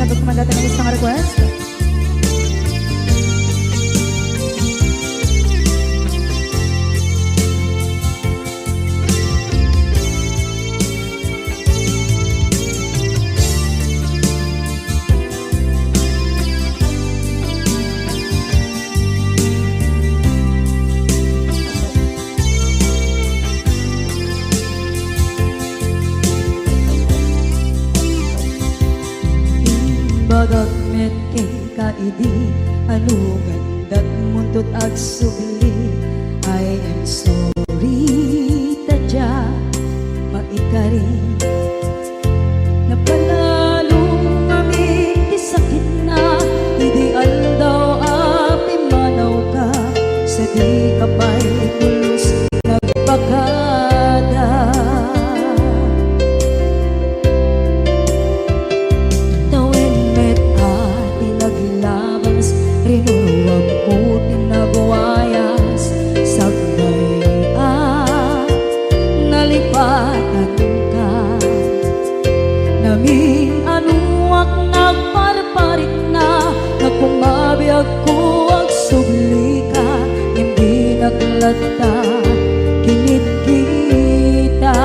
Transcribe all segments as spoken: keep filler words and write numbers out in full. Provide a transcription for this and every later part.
Kumanda tayo ng isang request. Imbagak met kenka idi, ano nga indatmo 'nto 't agsubli? I am sorry, ta dia maikari. Napanalo ngamin ti sakitna idi aldaw a pimmanawka, sadika pay pulos nagbakada. Tawen met a ti naglabas, rinuruamko ti nagwayas, sakbay a nalipatanka. Namin-anoak nagparparikna, nagkumabiagko agsublika, ngem dinak latta kinitkita.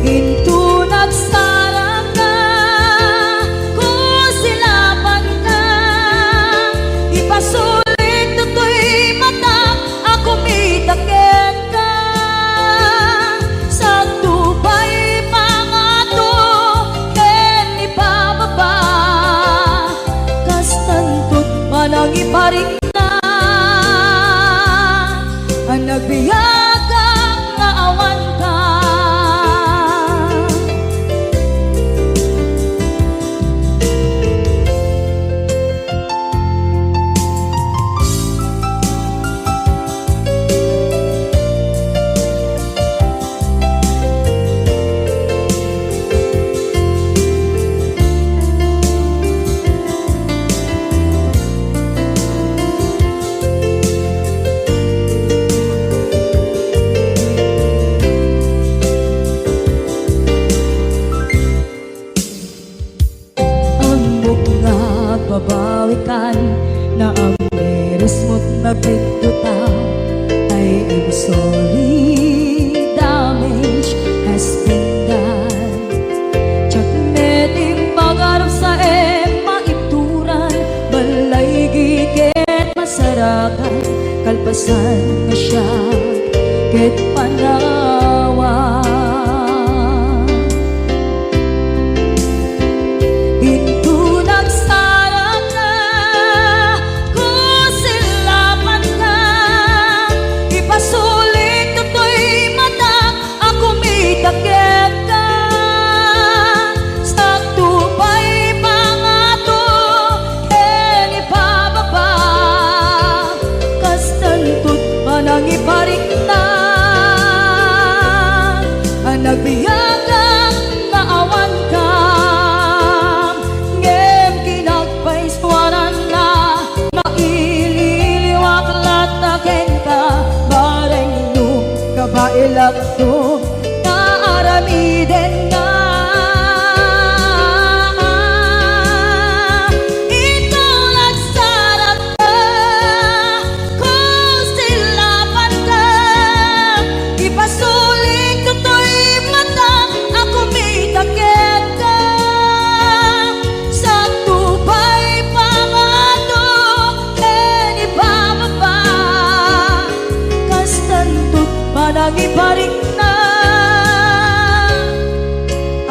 Inton agsarangka, kusilapanka, ipasulit toy matak a kumita kenka. Sakto pay pangato ken ipababa, kastanto 't panangiparikna a nagbiagak nga awanka. Ammok nga agbabawikan, naammirismo't nagbiddota. I am sorry, damage has been done. Diak met impagarupsaem maibturan, balaygi ket masarakan, kalpasan nga siak ket panawan. Inton agsarangka, kusilapanka, ipasulit toy matak a kumita kenka. Sakto pay pangato ken ipababa, kastanto 't panangiparikna a nagbiagak nga awanka. Ngem kinagpaisuaranna, maililiwak latta kenka, bareng no kabaelakto nga aramidenna. Inton agsarangka, kusilapanka, ipasulit toy matak a kumita kenka. Sakto pay pangato ken ipababa, kastanto 't panangiparikna,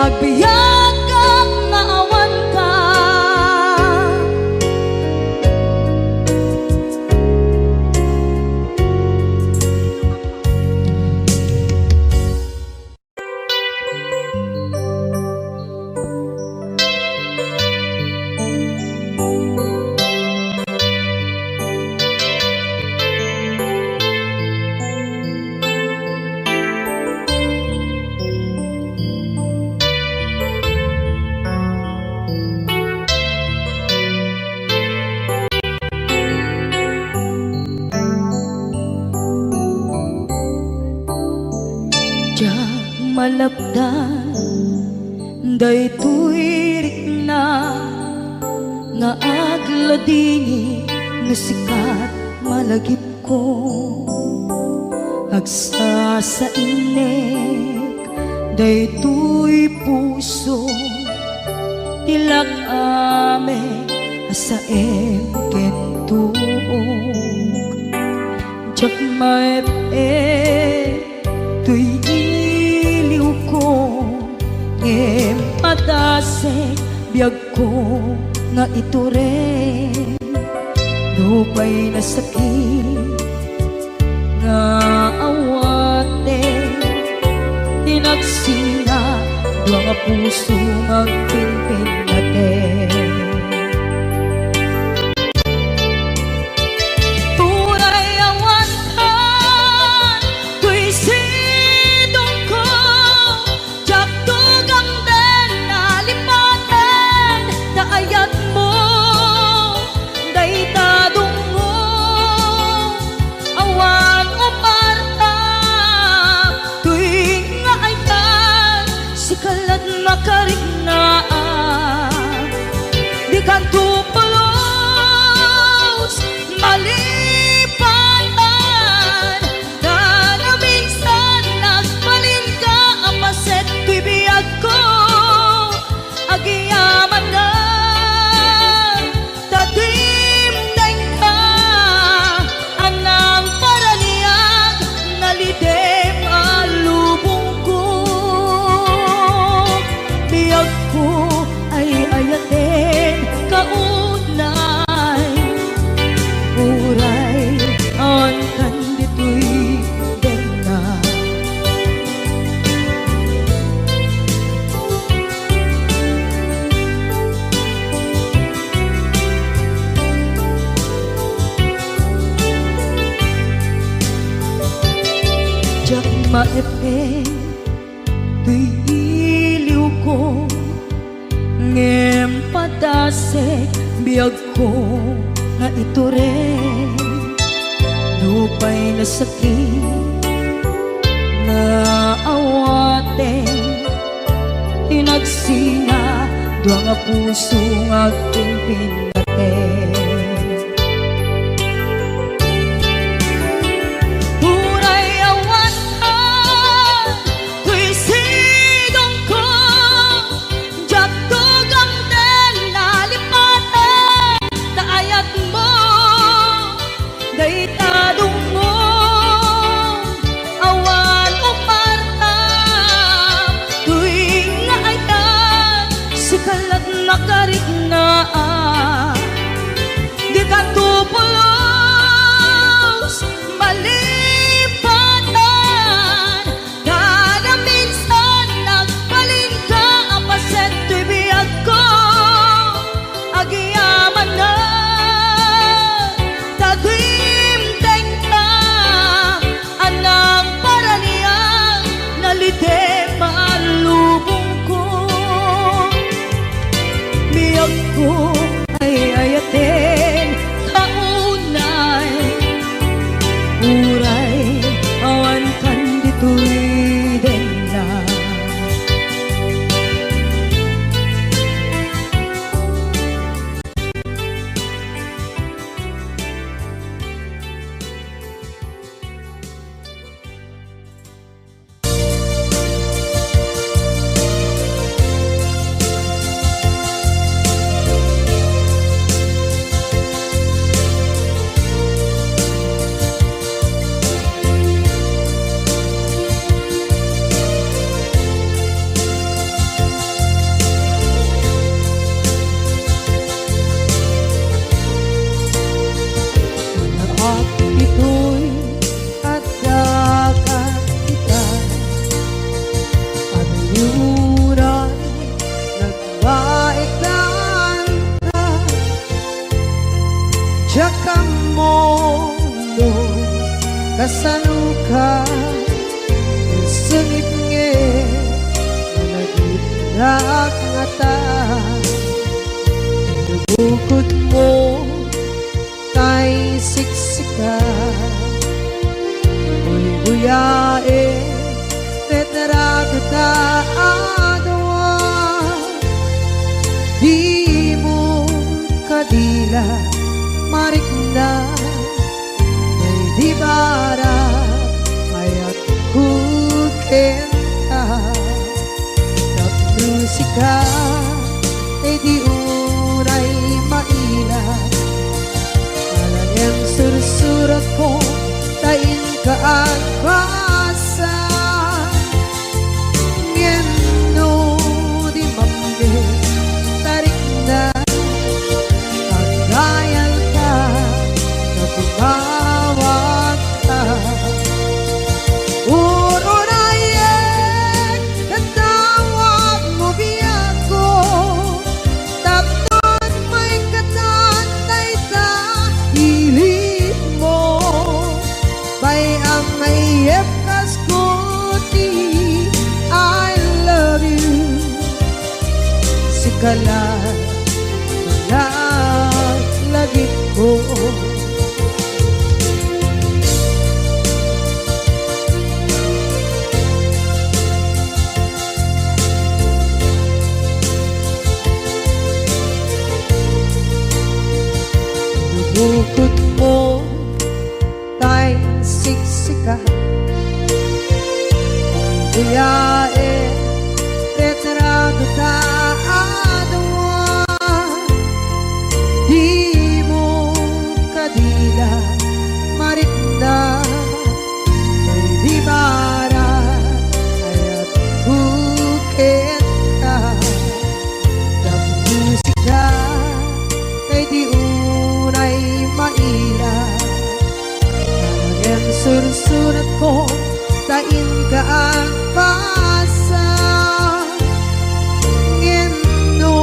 agbiagak nga awanka. Diak malapdan Daytoy rikna nga agladingit no sikat malagipko. Agsasainek daytoy puso, ti lak-am a saem ken tuok. Diak maep-ep toy iliwko, ngem padasek biagko nga itureng. Nupay nasakit nga awaten, inagsina dua nga puso nga agpinpinnaten. Uray awankan toy sidongko, diak tugamden a lipaten ta ayatmo dayta dungngo. Awan uparta toy nga ayat, sika lat makariknaan. Dikanto pulos malipatan, ta naminsan nagbalinka a paset toy biagko. Agyamanak ta dimdengka a nangparaniag, nalidem a lubongko. Biagko ay ayaten kaunay, uray awankan ditoy denna. Diak maep-ep toy iliwko, ngem padasek biagko nga itureng. Nupay nasakit nga awaten, inagsina dua nga puso nga agpinpinnaten. Uray awankan toy sidongko, diak tugamden a lipaten ta ayatmo dayta dungngo. Awan uparta toy nga ayat, sika lat makariknaan. Dikanto pulos malipatan, kada minsan nagbalinka a paset toy biagko. Agyamanak ta dimdengka a nangparaniag, nalidem a lubongko. Biagko ay ayaten kaunay, uray awankan ditoy denna. Naak ditoy adda ket ita, ania uray nagbaetan ta. Diak ammo no kasanoka, sungit ngarud, malagipnak ngata. Inubukodmo tay siksika, buybuyaen, ket ragta a dua. marikna, daydi barang ayatko kenka. Tapno sika, daydi unay maila. Ala ngem sursuratko ta inka agbasa. Ngem no di mamned, tarikna, agdayalka, ta tumawagka. Ururayek, tatawagmo biagko, tapno maikatan dayta ilinmo. Bay-am nga iyepkasko ti I love you. Sika la, laglagipko. Bukod mo tay siksika. Kuyae, retrato ta adua. Dimo kadila marikna, daydi barang ayatko kenka. Tapno sika, daydi unay maila. Ngem sursuratko ta inka agbasa. Ngem no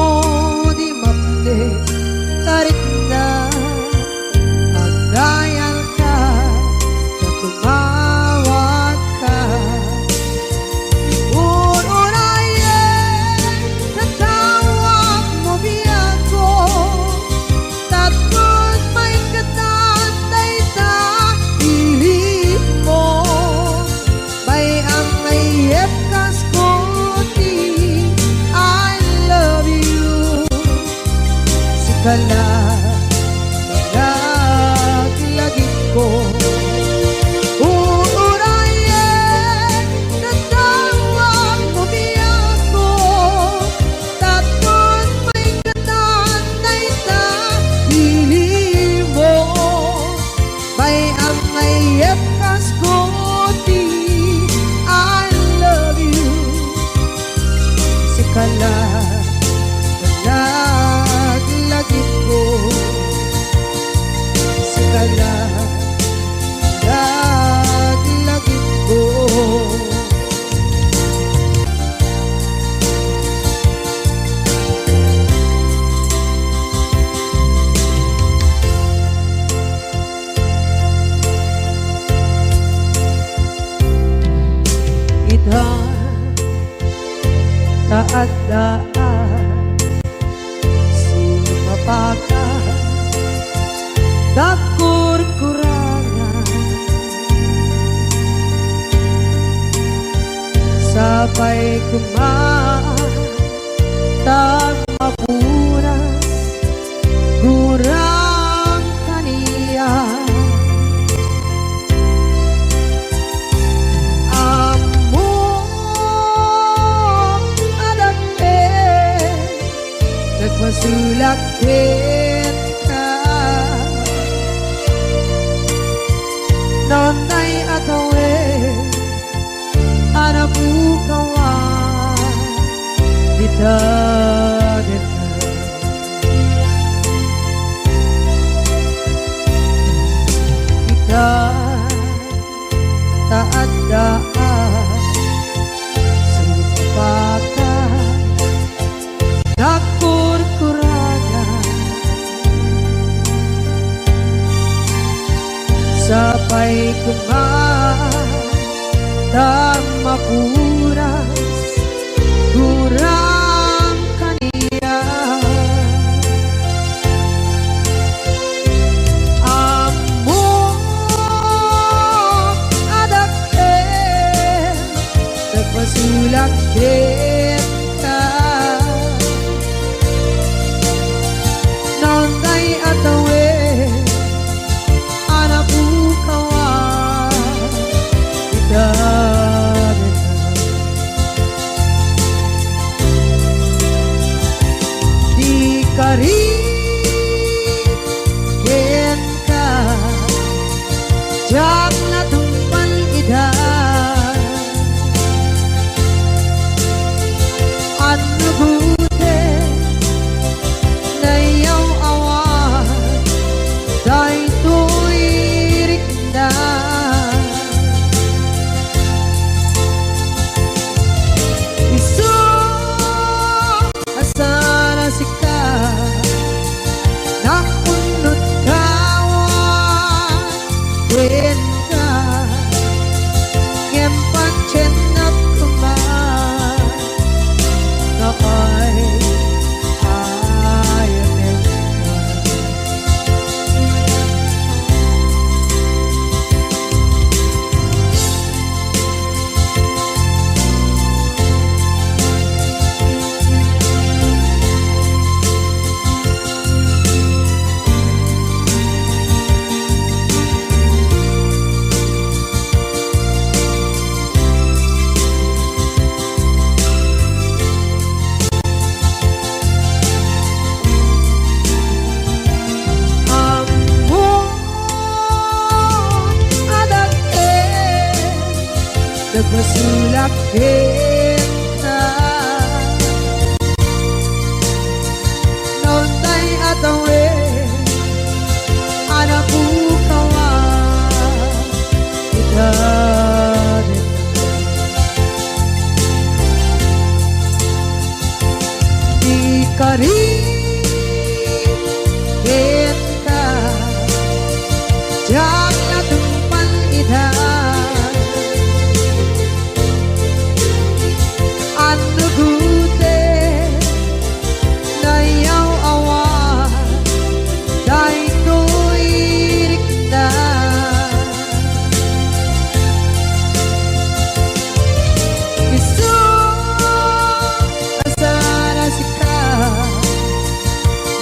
di mamned, tarikna, agdayalka, ta tumawagka. Ururayek, tatawagmo biagko, tapno maikatan dayta ilinmo. Bay-am nga iyepkasko ti I love you. Sika la, laglagipko. Ururayek, tatawagmo biagko, tapno maikatan dayta ilinmo. Bay-am nga iyepkasko ti I love you. Sika la, laglagipko. Sika la, laglagipko. Ita, ta adda a sumapaka, nagkurkurangan. Sapay koma ta mapunas gurang kaniak. Ammok a dakkel, nagpasulak kenka. Nonday a tawen a napukawan dita daga. Ita, ta adda a sumapaka, nagkurkurangan. Sapay koma ta mapunas gurang kaniak. Ammok a dakkel, nagpasulak kenka. Nonday a Diak natungpal ida. Annugote nayaw-awan daytoy rikna. Isu a sara sika, nakunot kawan kenka, ngem patiennak koma nga ay ayatenka. Ammom a dakkel, nagbasolak kenka. Naunay a tawen a napukawan ita. Di kari kenka, diak natungpal ida. Annugote nayaw-awan daytoy rikna. Isu a sara sika,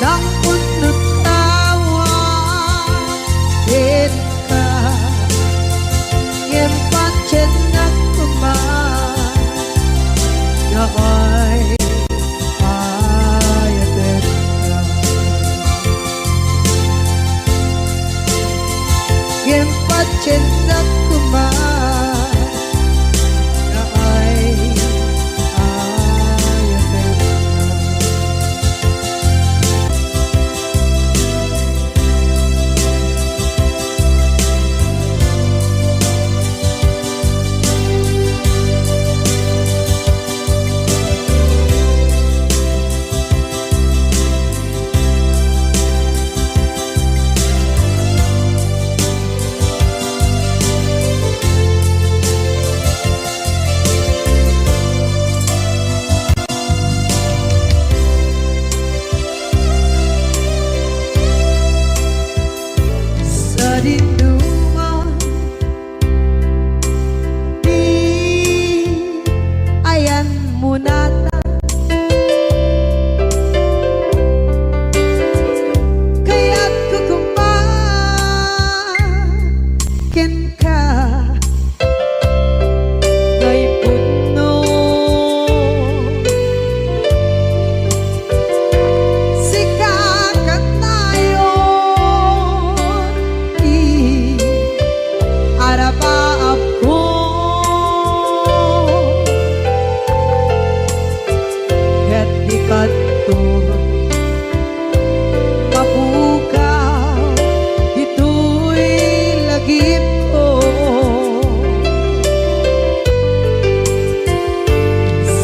nakunot kawan kenka, ngem patiennak koma nga ay ayatenka. Ngem patiennak koma nga ay ayatenka. Sadinoman, di ayanmo natan. Kayatko koma kenka, nga ipudno. Sika kanayon ti arabaabko. Ket di kanto mapukaw ditoy lagipko.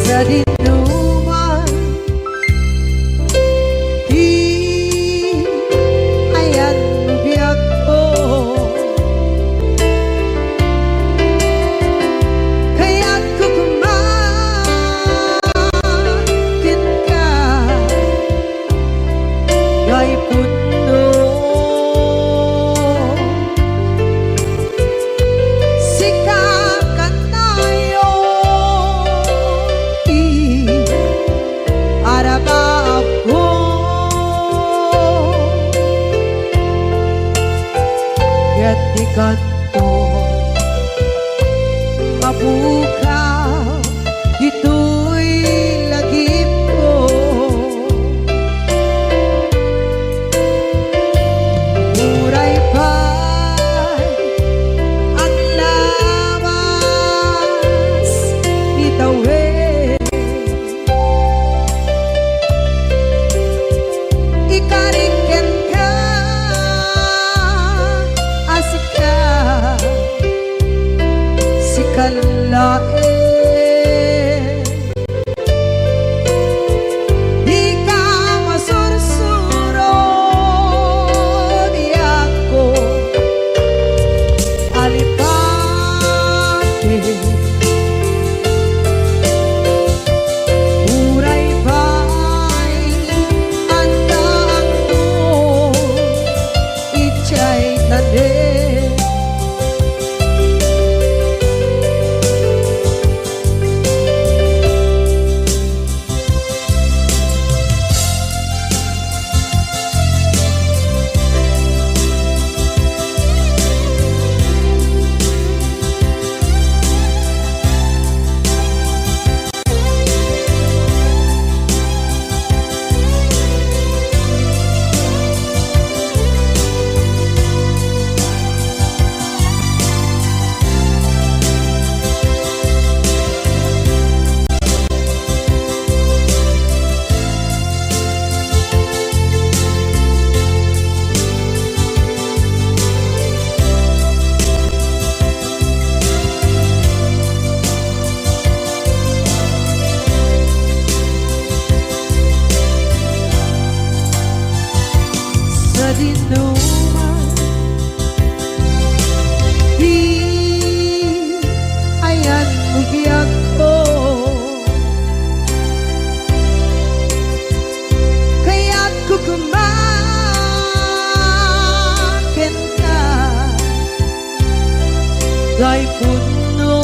Sadinoman ti ayanmo biagko. Kayatko koma kenka, nga ipudno. Sika kanayon ti arabaabko. Ket di kanto mapukaw ditoy lagipko. Uray pay babae. Dika masursuro, biagko, alipati. Uray pay addaanmo idiay tanem. Sadinoman ti ayanmo, biagko, kayatko koma kenka. Tay punno,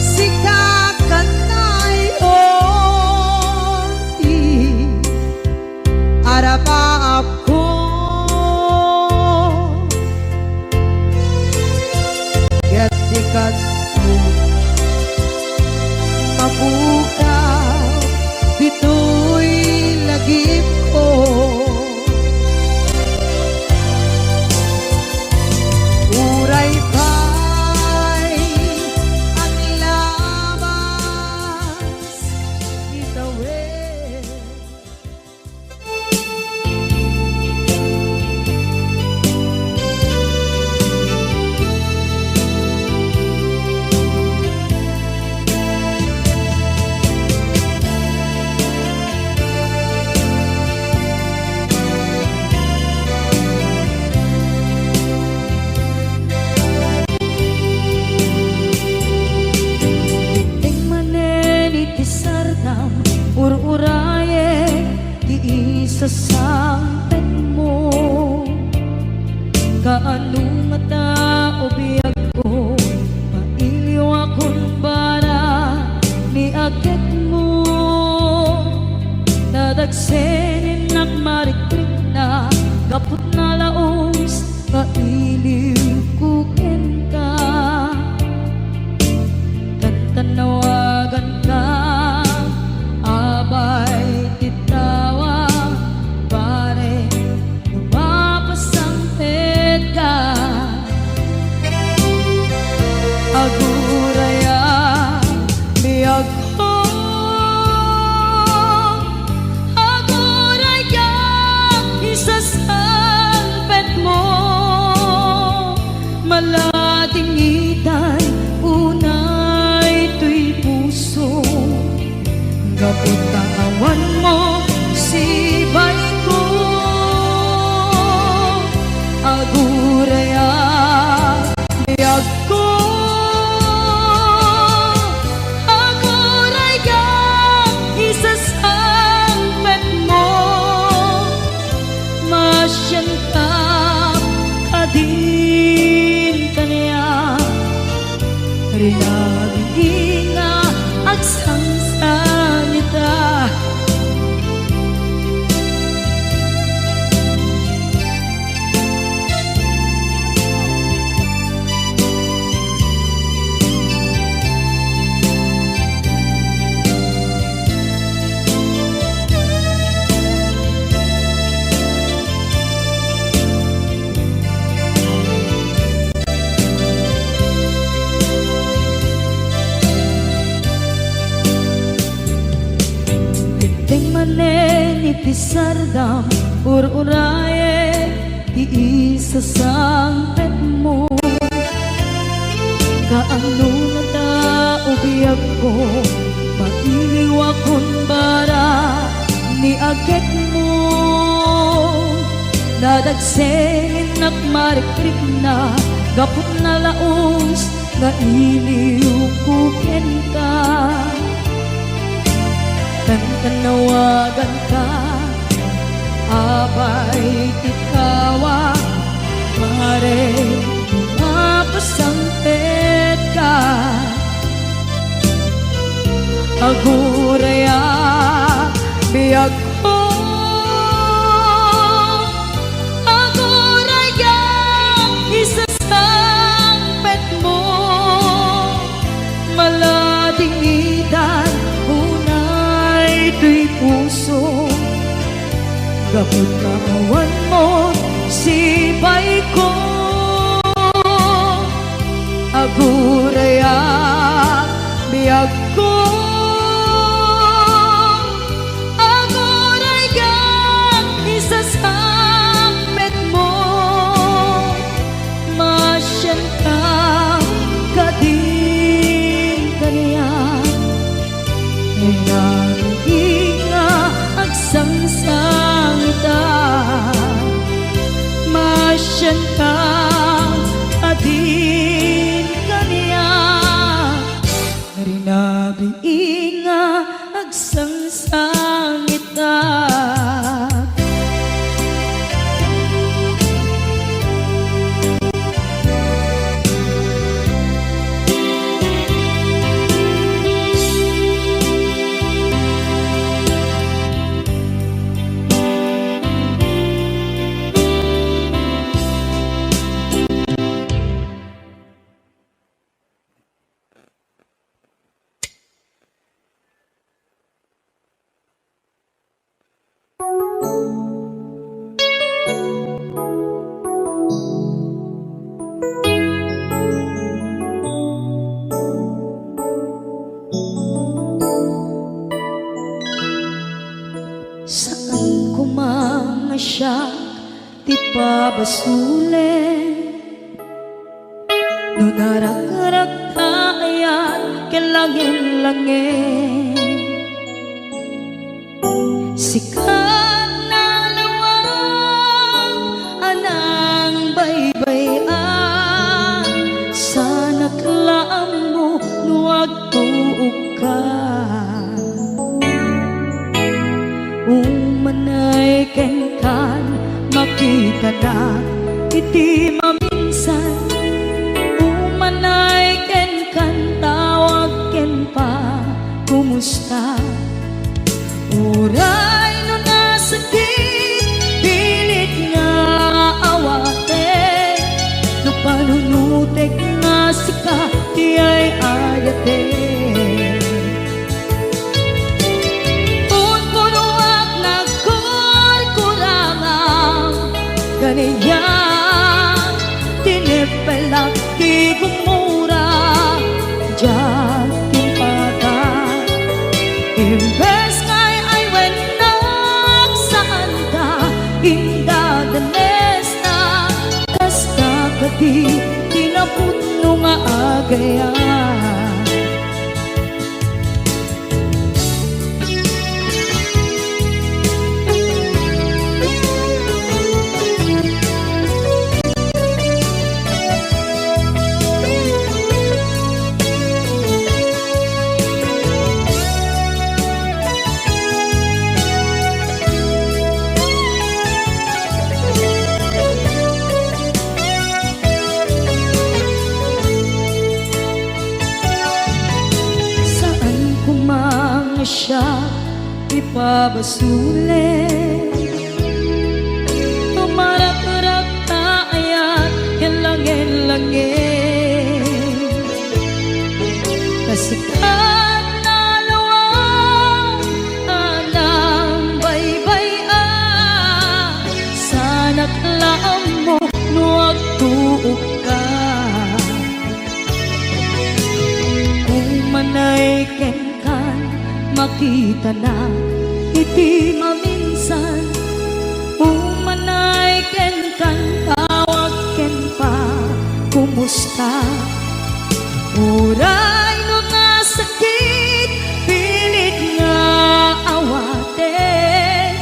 sika kanayon ti arapaapko. Ket di kano mapukaw ditoy lagipko. Uray pay aglabas, itawid. Idiay manen iti sardam, ur-urayek ti isasangpetmo. Kaano ngata, o biagko, mailiwakon bara ni aketmo. Nadagsen innak marikrikna gapu ta nalaus nga iliwko kenka. Tantanawaganka, abay ti tawa, pare, no mapasangpetka. Aguraya, biagko, aguraya, isasangpetmo. Maladingitay unay toy puso, gapu ta awanmo sibayko. Aguraya, biagko, aguraya, isasangpetmo. Masianka kadin kaniak, rinagingga agsangsangita. Idiay manen iti sardam, ur-urayek ti ketmo. Nadagsengennak marikrikna gapu ta nalaus nga iliwko kenka. Tantannawaganka, apay ti kawa, mare, mapasangpetka. Agurayak, biagko. Agurayak, isasangpetmo. Maladingitan unay toy puso. Gapu ta awanmo, sipayko. Agurayak, biagko. Agurayak, isasangpetmo. Masianka kadin kaniak. Nangngegmo nga agsangsangitak. Masianka kadin kaniak. Rinabii nga agsangsangitak. Saan koma nga siak ti pabasolen. No narakrakta ayat ken langen-langen, sika nalawag a nangbaybay-an, saanak la ammo no agtuokka. Umanay kenkan, makitanak iti maminsan. Umanay kenkan, tawag ken pa, kumusta? Uray no nasakit, pilit nga awatek, no panunotek nga sika ti ay-ayatek. Punpunoak nagkurkurangan, kaniak tineppelak ti gumura, diak timpatak. Imbes nga ay-awennak, saanka indadanesna, kasta kadi ti napudno nga agayat. Saan koma nga siak ti pabasolen. Tumarakrak ta ayat ken langen-langen. Kasikat nalawag a nangbaybay-an, saanak la ammo no agtuokka. Umanay kenkan, makitanak iti maminsan. Umanay kenkan, tawag ken pa, kumusta? Uray no nasakit, pilit nga awatek,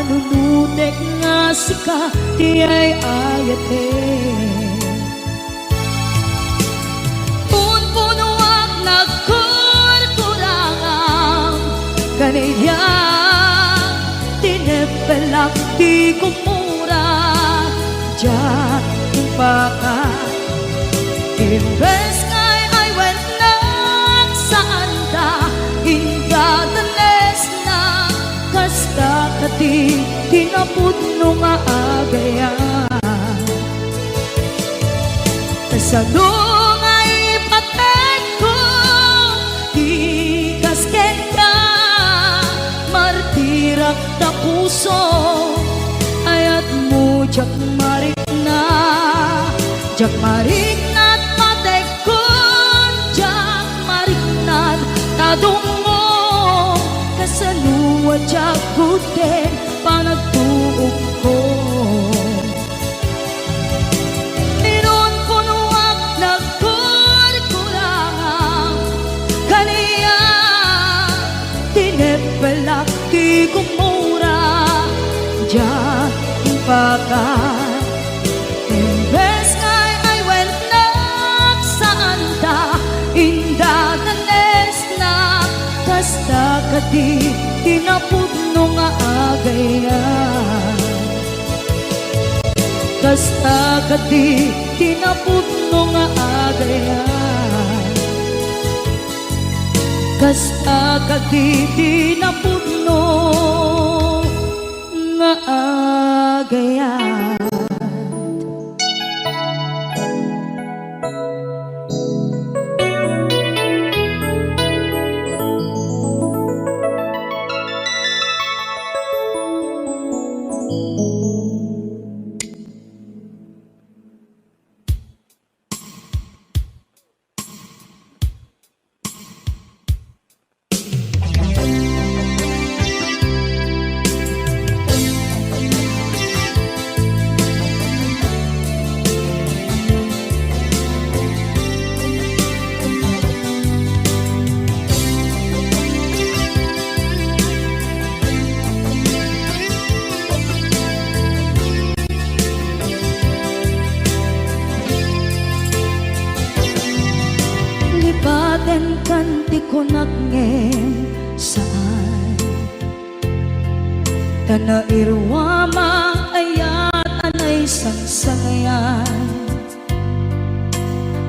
Panunutek nga sika ti ay-ayaten. Punpunoak nagkurkurangam, kaniak tineppelak ti kumura, diak impaka. Imbes nga ay-ayatnak, saanda, indadanesna, kasta kadi ti napudno nga agayat. Kasano nga ipatekko ti kas kenka, martirak ta puso, ayatmo diak marikna, diak marikna patek kon diak mariknad ta dumngom, kasano a diak gudden panagtuokko. Inunpunoak nagkurkurangam, kaniak tineppelak ti kumura, diak impaka. Imbes nga ay-ayatnak, saanda, indadanesna, kasta kadi ti napudno nga agayat. Kasta kadi ti napudno nga agayat. Kasta kadi ti napudno nga agayat. Lipatenkan ti kunak ngem saan. Ta nairuam a ayat a naisangsangayan.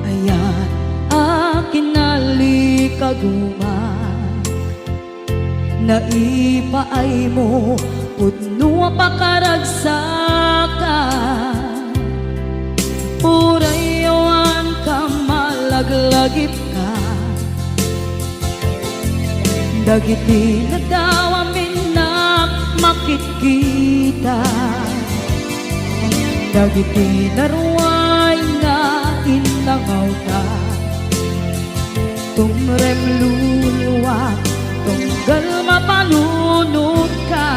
Ayat a kinalikaguma. Naipaaymo pudno a pakaragsaka. Uray awan ka malaglagipka. Dagiti nadawam innak makitkita. Dagiti naruay nga innangawta. Tumrem luluak, tunggal mapanunotka.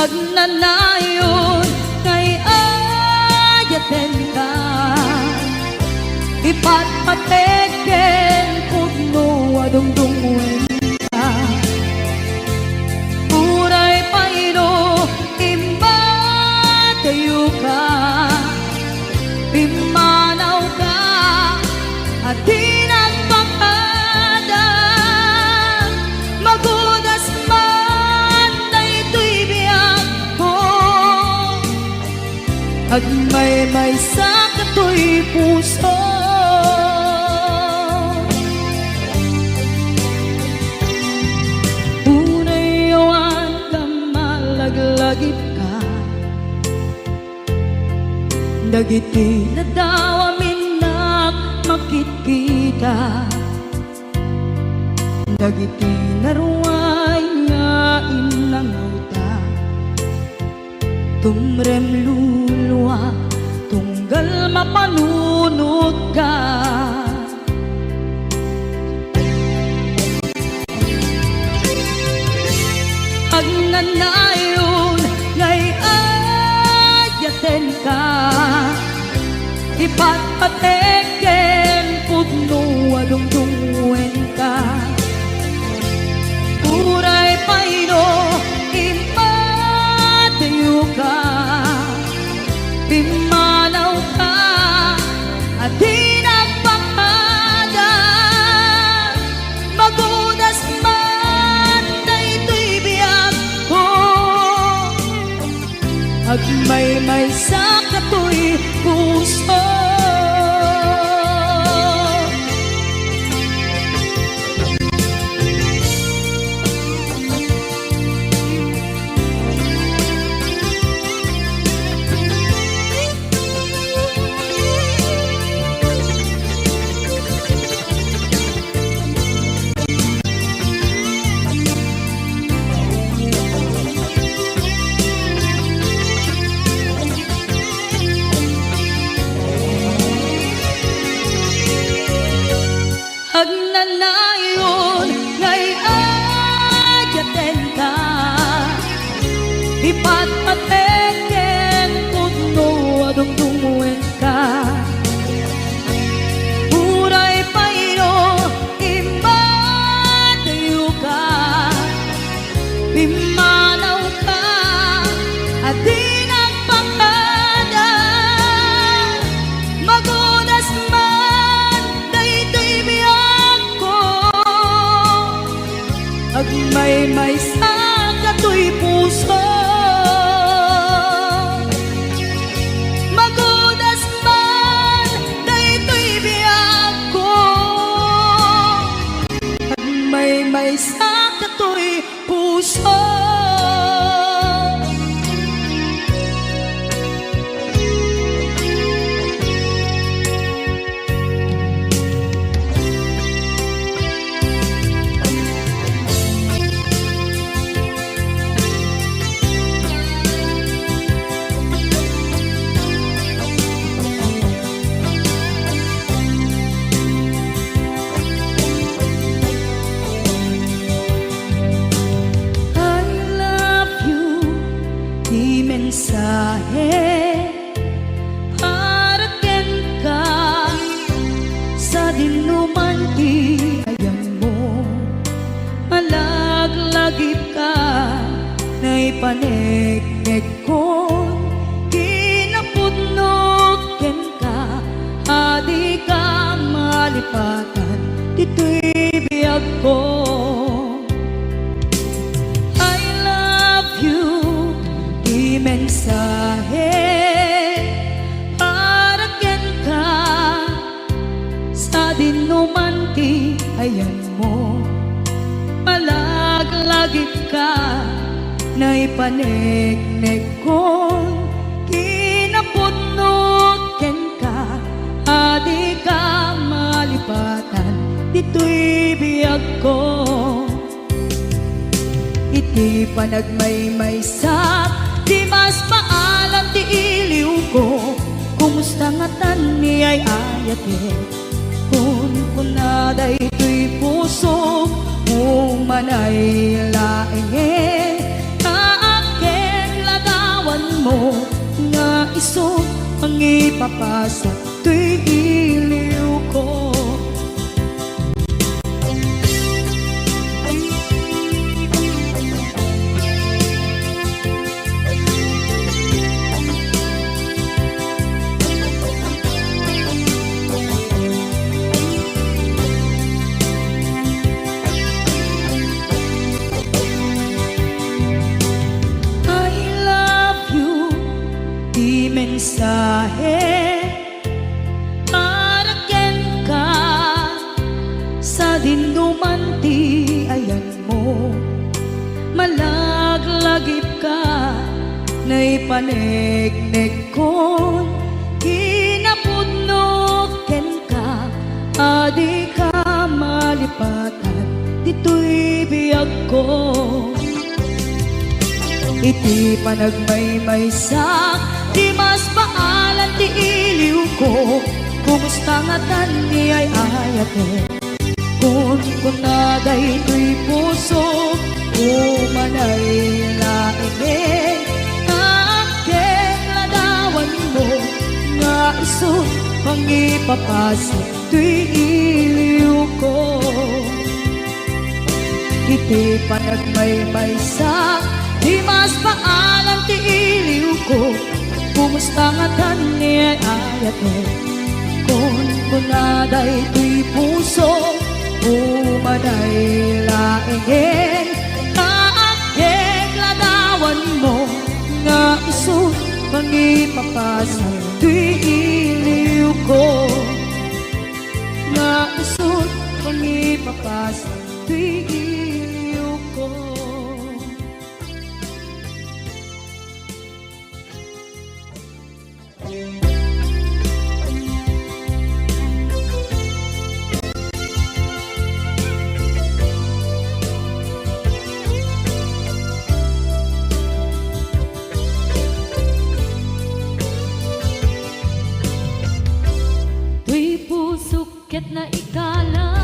Agnanayon nga ay-ayatenka, ipatpatek ken pudno a dungdungngoenka. Uray pay no immadayoka, pimmanawka a di nagpakada. Magudas man daytoy biagko, agmaymaysa katoy puso. Uray awan ka malaglagipka. Dagiti nadawam innak makitkita. Dagiti naruay nga innangawta. Tumrem luluak, tunggal mapanunotka. Agnanayon nga ay-ayatenka, ipatpatek ken pudno a dungdungngoen. Agmaymaysa katoy puso. Agnanayon nga ay-ayatenka, ipatpatek ken pudno a dumdumwenka. Uray pay no immadayoka, pimmanawka a di nagpakada. Magudas man daytoy biagko, agmaymaysa katoy puso. Magudas man daytoy biagko, agmaymaysa katoy puso. I love you, ti mensahe para kenka, sadin no man ti ayanmo. Malaglagipka, naipaneknekkon, kinapudnok kenka, a dika malipatan ditoy biagko. I love you, ti mensahe para kenka, sadin no man ti ayanmo. Malaglagipka, naipaneknekkon, kinapudnok kenka, a dika malipatan ditoy biagko. Iti panagmaymaysak, di mas maalan ti iliwko. Kumusta ngatan ni ay-ayatek? Kunkuna daytoy pusok, umanay laengen. Naakken ladawanmo nga isu mangipapasok toy iliwko. I love you, ti mensahe para kenka, sadin no man ti ayanmo. Malaglagipka, naipaneknekkon, kinapudnok kenka, a dika malipatan ditoy biagko. Iti panagmaymaysak, di mas maalan ti iliwko. Kumusta ngatan ni ay-ayatek? Kunkuna daytoy pusok, umanay laengen. Naakken ladawanmo nga isu mangipapasok toy iliwko. Iti panagmaymaysak, di mas maalan ti iliwko. Kumusta ngatan ni ay-ayatek? Kunkuna daytoy pusok, umanay laengen. Naakken ladawanmo nga isu Ipapasang ti iliwko, nga isut' pangipapas ti iliwko. Toy pusok ket naikalang.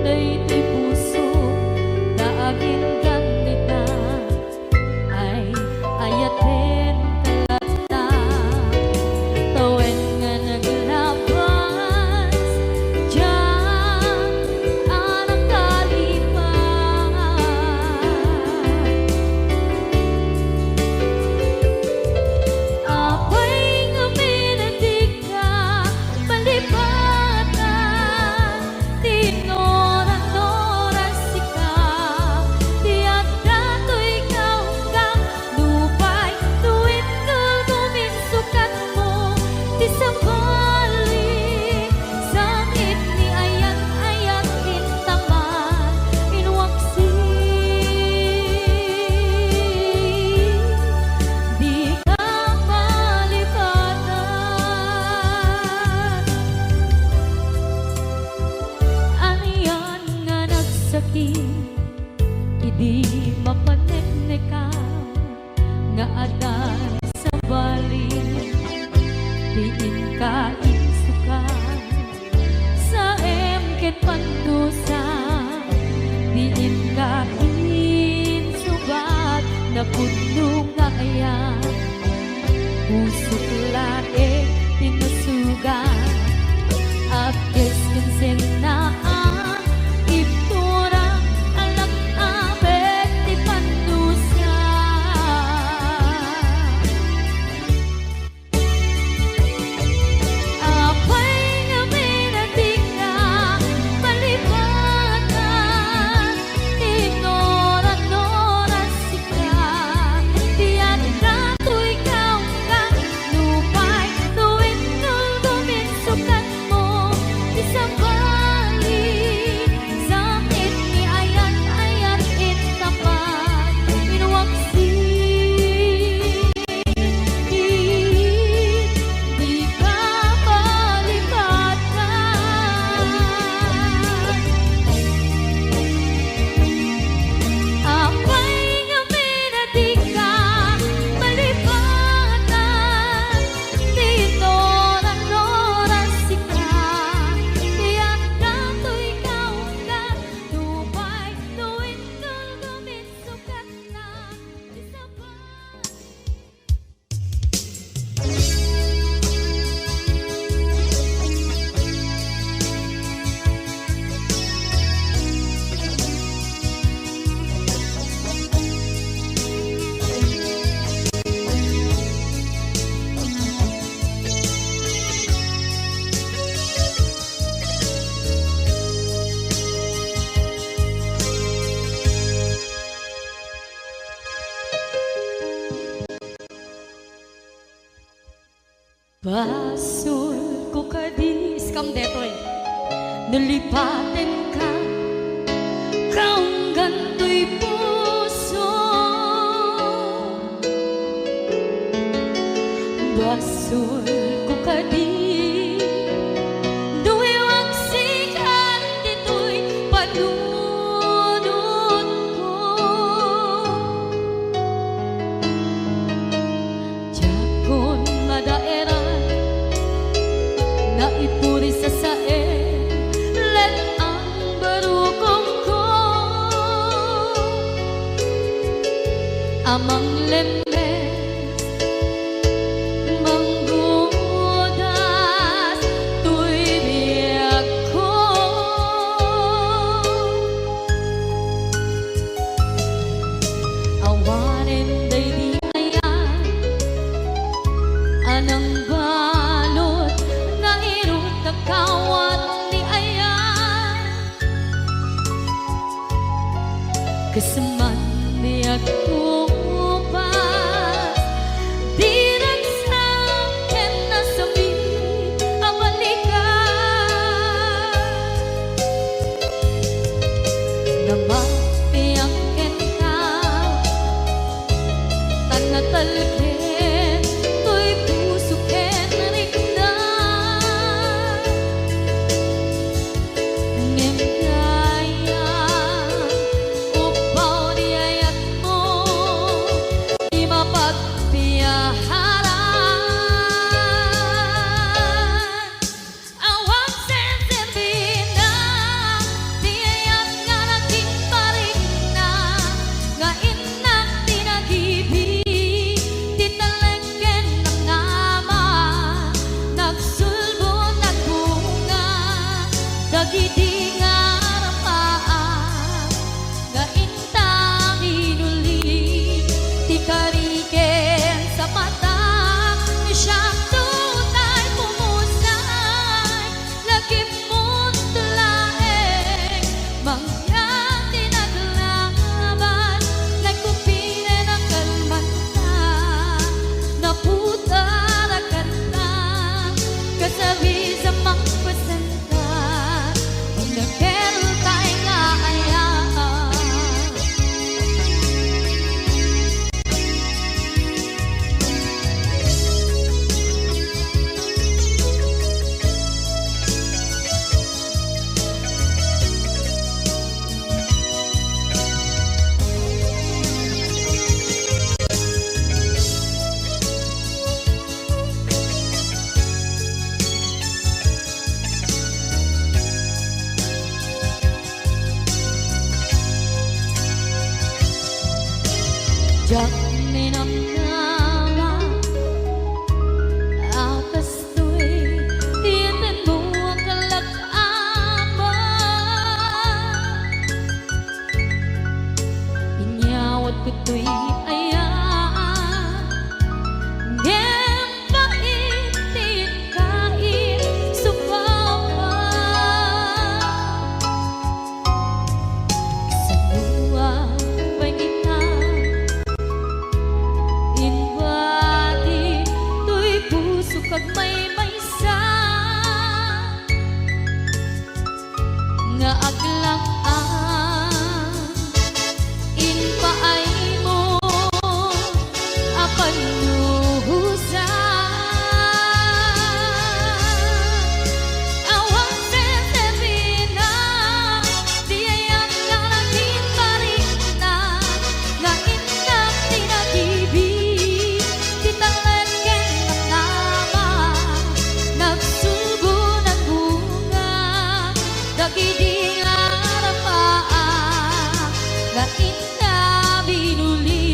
daytoy puso ta aginggan ita. Ay, ayaten ka latta, tawen nga naglabas diay a nakalipat. Apay ngamin a dika malipatan? Ti innuran-nuran sika, ti adda toy kaunggam, nupay no intoldom insukatmo ti sabali, sa mitni ayat-ayat intaman, inwaksi. Dika malipatan. Anian nga nagsakit idi mapaneknekam nga adda sabali ti inka insukat. Saem ket pandusa, diin ka insubat, napudno nga ayat. Pusok laeng ti nasugat, apkes ken sennaan, ibturak, alak-abek ti pandusa. Apay ngamin a dika malipatan? Ti innuran-nuran sika, ti adda toy kaunggam, nupay no intoldom insukatmo ti sabali, sa mitni ayat-ayat intaman, inwaksi. Dika malipatan. Apay ngamin a dika malipatan? Ti innuran-nuran sika, ti adda toy kaunggam, nupay no intoldom insukatna ti sabali. Basolko kadi, iskam detoy, no lipatenka, kaunggan toy puso. Basolko kadi, no iwagsikan ditoy panunotko. Diakon madaeran, naipuri sasaen, let-ang barukongko a manglemmes, manggudas toy biagko. Awanen daydi ayat a nangbalud nga irut a kawat ni ayat. Ket saan man diak upas, diragsak ken nasakit a balikan. Namatiak kenka, ta natalged toy puso ken rikna. Ngem dayta, upbaw di ayatmo, di mapagpiaharan. Awan senserbina ti Diak ni namnama a kastoy ti intanmo a kalak-ama. Inyawat ko toy aya, ngem bait ti inkaisupam. Kasanoan pay ita, inwadim toy pusok agmaymaysa nga aglak-am. Impaaymo a pannuhosan. Awan serbina ti ayak nga naging barikna, nga innak ti nagibi, ti talek ken namnama, nagsubo, nagbunga, dagidi nga arapaa, nga inna binuli,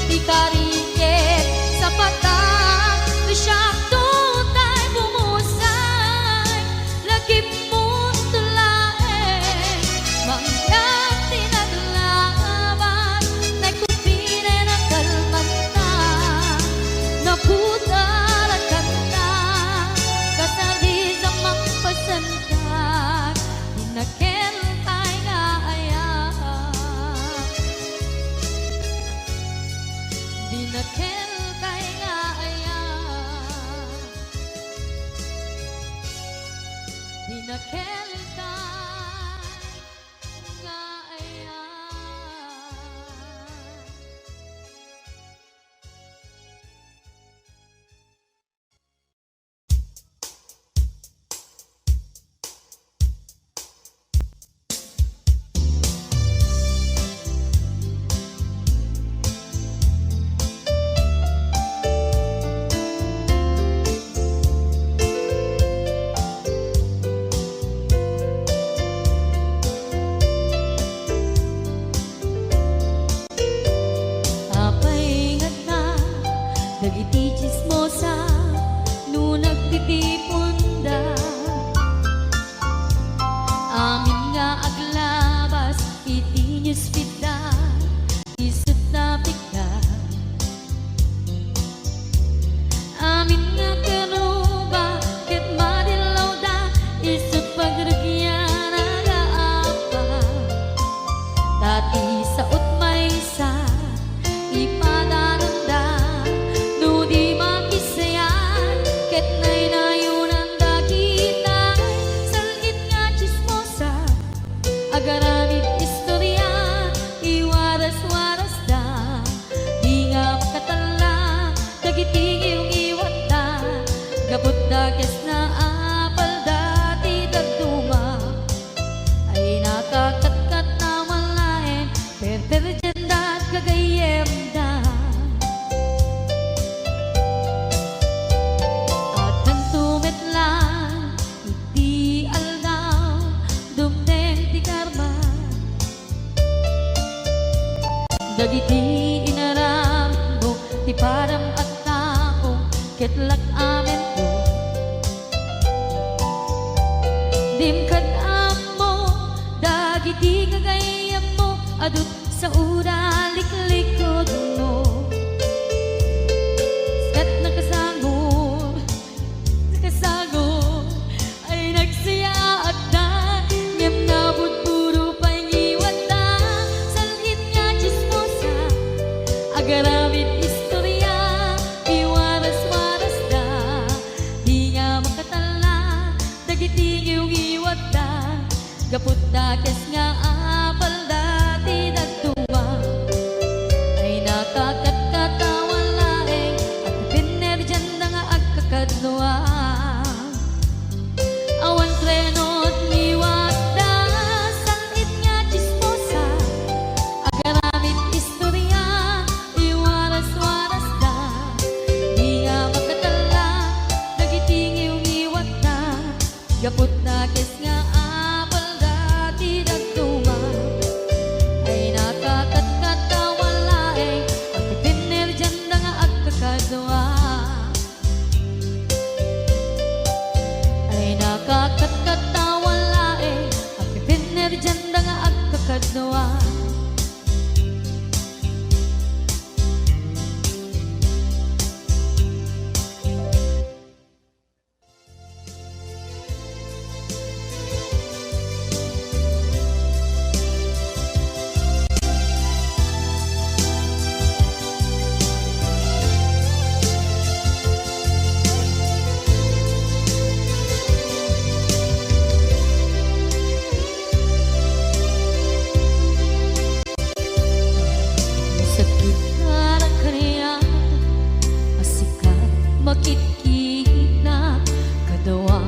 ti kari ket sapata, ti siakto tay bumusay, lagipmo to laeng, mangkad ti naglabat, nagkupinen a kalmanta, naputarakanna, kasarisamang pasentak, dinakel tay nga aya. Dinakel tay nga aya. Dinakel tay nga aya. Apay ngarud dagiti tsismosa no nagtitiponda? Amin nga aglabas iti newsfeedda, isut ta pigda. Amin nga karuba ket madillawda, isut pagrugian nga apa. Ta ti saot maysa, ipadananda no di makisayat ket naynayonanda kitay sal-it nga tsismosa. Agaramid istoria, iwaras-warasda, di nga makatalla dagiti ngiwngiwatda, gapu ta kes nga apalda ti dadduma. Ay nakakatkat na malaen, perperdienda gagayyemda. Agkanto met laeng iti aldaw, dumteng ti karma. Dagiti inaramidmo ti padam a tao, ket lak-amento. Dim kad ammo dagiti gagayyemmo, adu ti saoda liklikudmo. Ket nakasango, nakasango, ay nagsayaatda, ngem nabudbudo pay ngiwatda, sal-it nga tsismosa, agaramid istoria, iwaras-warasda, di nga makatalla dagiti ngiwngiwatda, gapu ta kes nga apalda ti dadduma. Ay nakakatkat a malaeng, agpinnerdianda nga agkakadua. Awan treno ti ngiwatda, sal-it nga tsismosa, agaramid istoria, iwaras-warasda, di nga makatalla dagiti ngiwngiwatda, gapu ta kes nga apalda ti dadduma. kadua. Sakit a kaniak a sika makitkita, kadua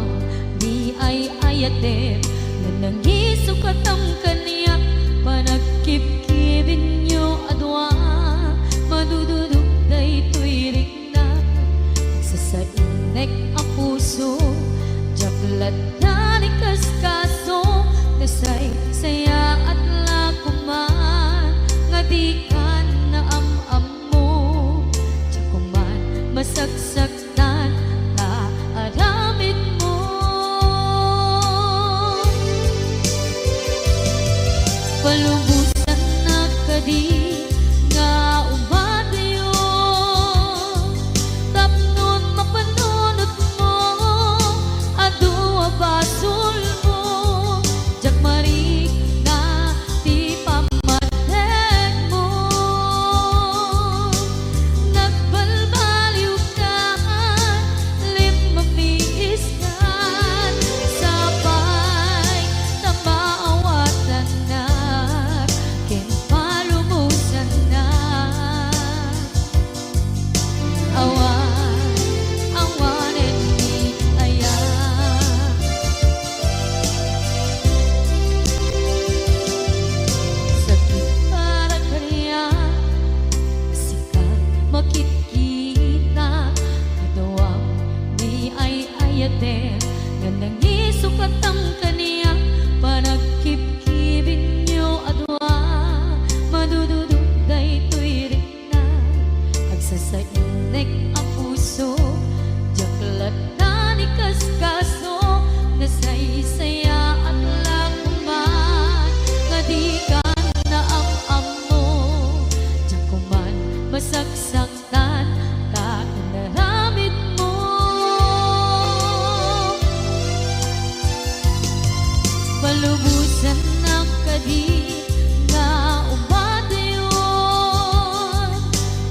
ni ay-ayatem, nga nangisukatmo kaniak, panagkibkibinyo a dua, madududuk daytoy rikna. Agsasainnek a puso, diak latta ni kaskaso, nasaysayaat la koman, nga dikan naam-ammo, diak koman masaksaktan ta aramidmo. Palubosannak kadi nga umatyo tapnon mapanunotmo, adu a basolmo, diak marikna ti pammatekmo. Nagbalbaliwkan, limmamiiskan, sapay ta maawatannak ken palubosannak. Awan, awanen ni aya. Sakit a kaniak a sika makitkita, kaduam ni ay-ayatem, nga nangisukatmo kaniak, panagkibkibinyo a dua, madududuk daytoy rikna. Agsasainnek a puso, diak latta ni kaskaso, nasaysayaat la koman, nga dikan naam-ammo, diak koman masaksaktan ta inaramidmo. Palubosannak kadi nga umatyon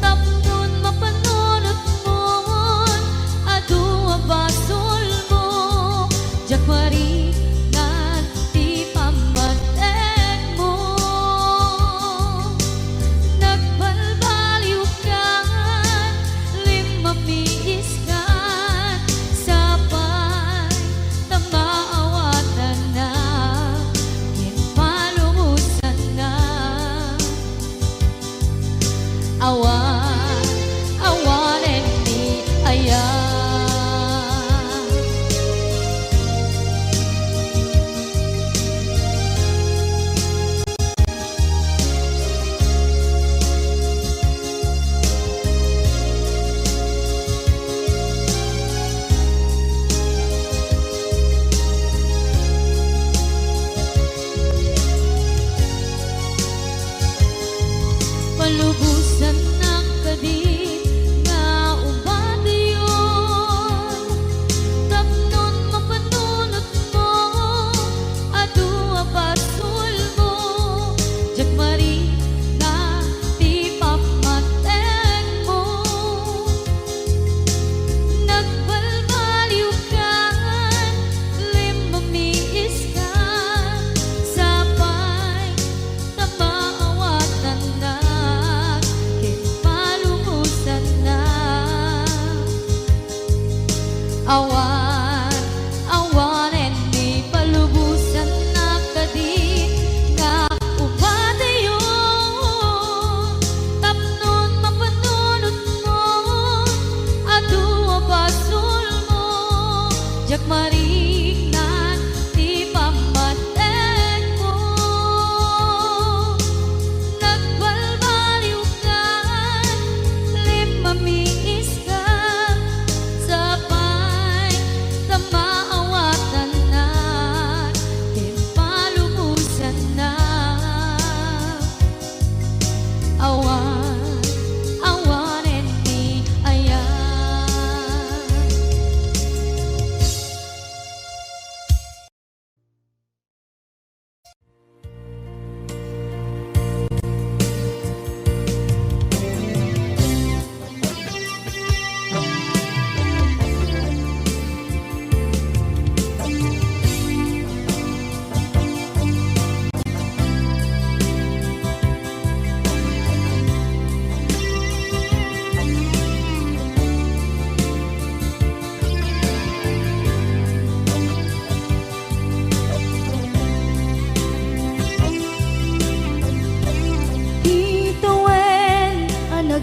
tapnon mapanunotmon, adu a basolmo, diak marikna ti pammatekmo. Nagbalbaliwkan, limmamiiskan, sapay ta maawatannak ken palubosannak. Awan, awanen ni aya. Palubosannak kadi nga umatyon tapnon mapanunotmo, adu a basolmo, diak marikna ti pammatekmo. Nagbalbaliwkan, limmamiiskan, sapay ta maawatannak ken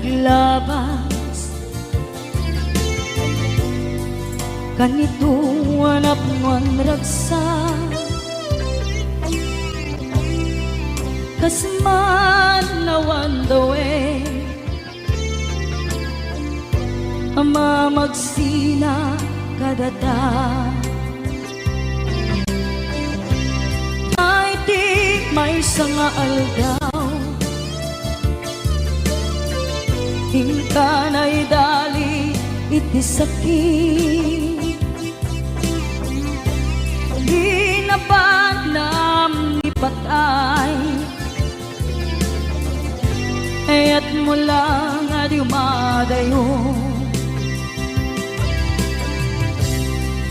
Labas kanito a napnoan ragsak, kas man awan dawen a mamagsina kadata. Iti maysa nga aldaw, inka naidali iti sakit. Ginabanam ni patay, kayatmo lang a dumadayo.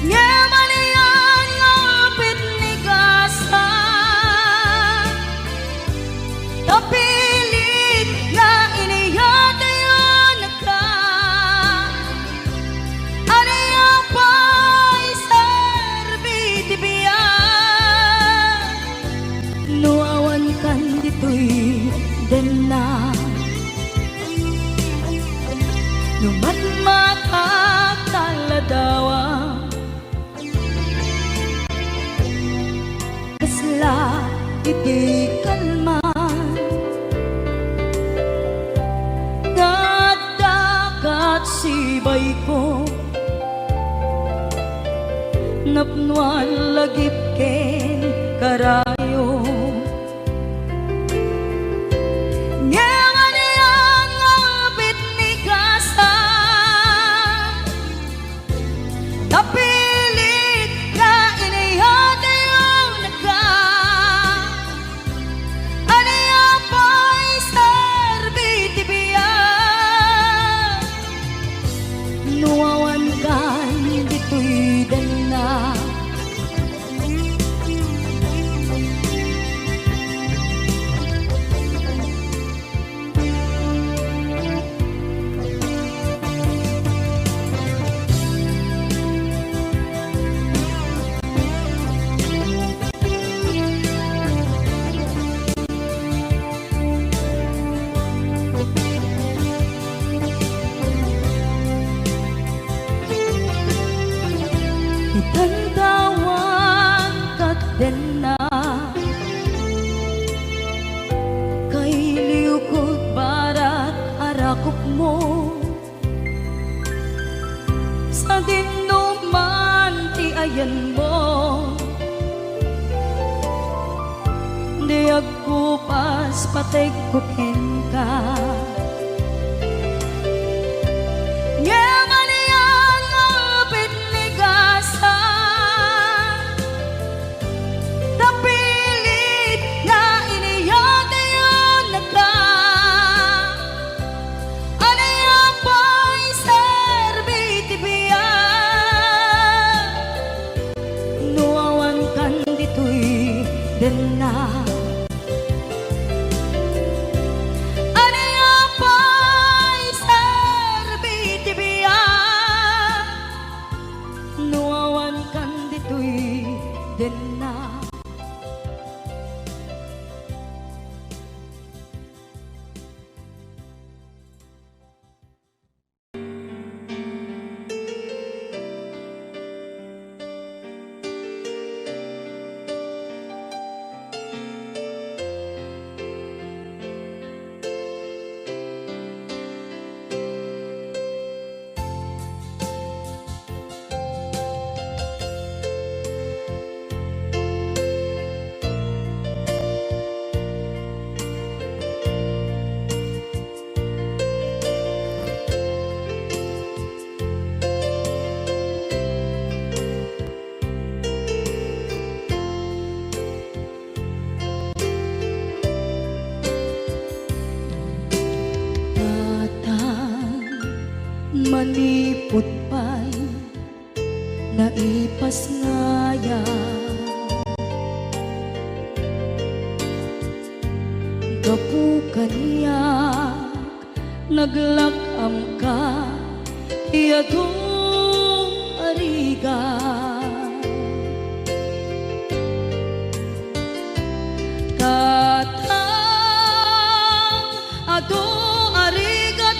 Ngem ania nga upit ni Gasa, ta pilit nga iniyatayonka. Ania pay serbi ti biag no awan kan ditoy denna? No matmatak ta ladawa, kasla iti kalman nga adda kat sibayko, napnoan lagip ken karayo. Ngem ania nga upit ni Gasa, ta pilit nga iniyatayonka. Ania pay serbi ti biag no awan kan ditoy denna? Itan ta awan kat denna, kailiwko barat a rakupmo. Sadino man ti ayanmo, di agkupas pategko kenka. Ngem ania nga upit ni Gasa, ta pilit nga iniyatayonka. Ania pay serbi ti biag no awan kan ditoy denna? Ania pay serbi ti biag no awan kan ditoy denna? Tatang, manipud pay naipasngayam. Gapu kaniak, naglak-amka ti adu a rigat. Tatang, adu a rigat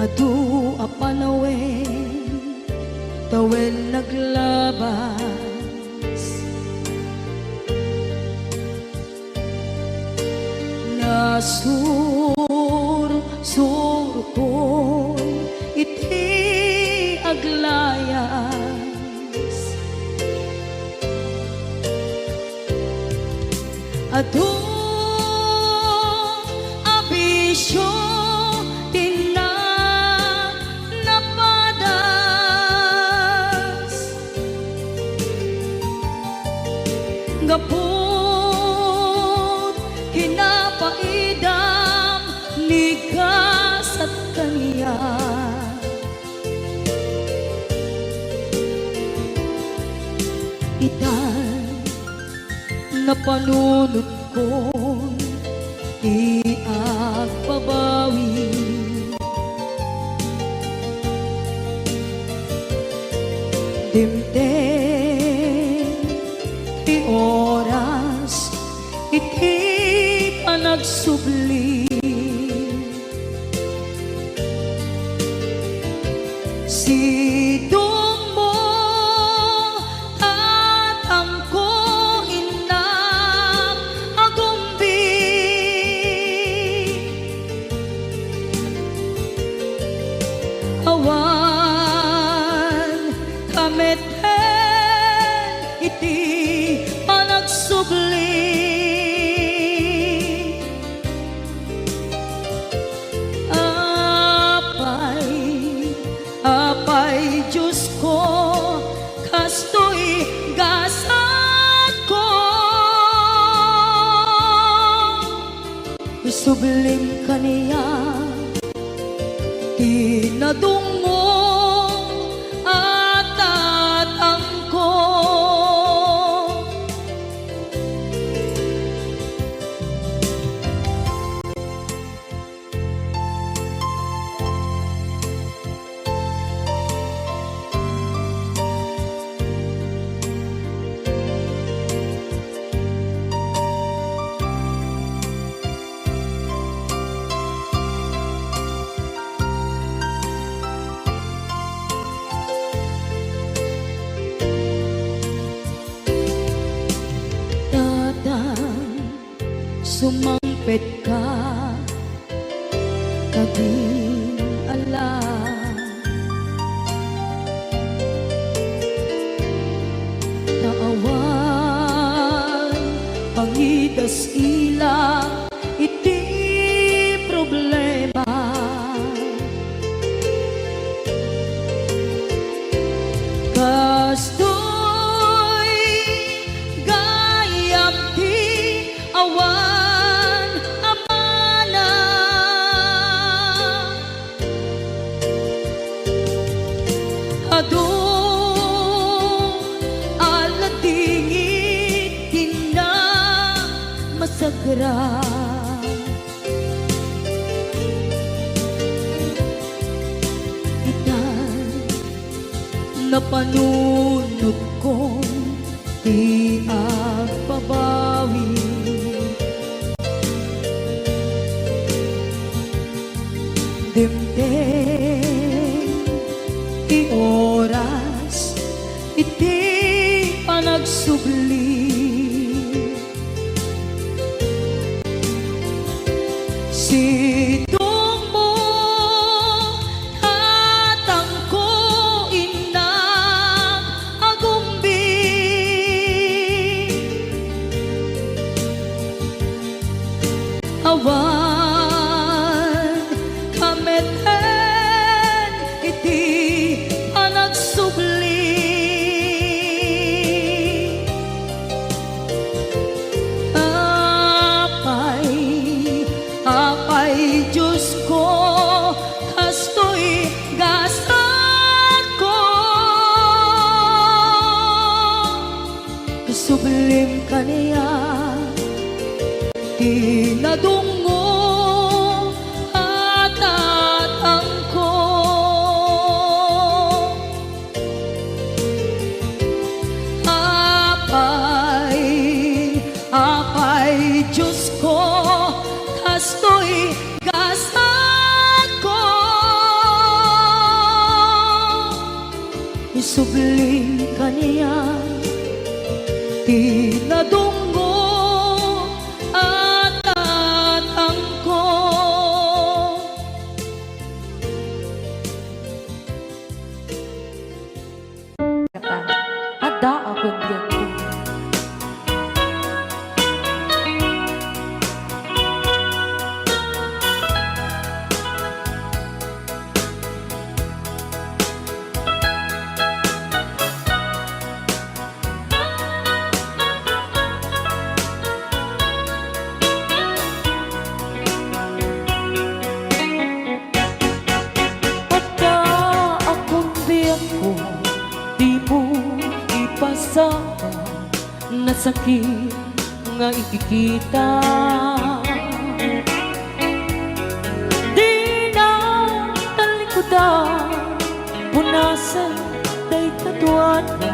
Adu a panawen, tawen naglabas. Nasursurkon iti aglayas. Adu a bisio ti na-, napadas. Gapu ti napaidam ni gasat kaniak. Itan, napanunotkon ti agbabawi. Dimteng ti oras iti panagsubli. Sidongmo, tatangko, innak, agumbi. Awan kameten iti panagsubli. Apay, Apay Diosko, kastoy gasatko. Isublim kaniak ti nadungngong a tatangko. Tatang, sumangpetka kadin ala. Ta awan pangidas-ila iti problema. Kastoy gayam ti awan a mana. Adu a ladingit ti namasagra. Itan, napanunotkon ti agbabawi. Dimteng ti oras iti panagsubli. Sidongmo, tatangko, innak, agumbi. Awan kameten iti panagsubli. Apay, Apay Diosko, kastoy gasatko. Isublim kaniak ti nadungngong a tatangko. Apay, Apay Diosko, kastoy gasatko. Subli kaniak ti ladunggo a tatangko. Adda a kundianko. Adda a kundianko, dimo ipasaka. Nasakit nga ikikita. Dina talikudan, punasen dayta tuana,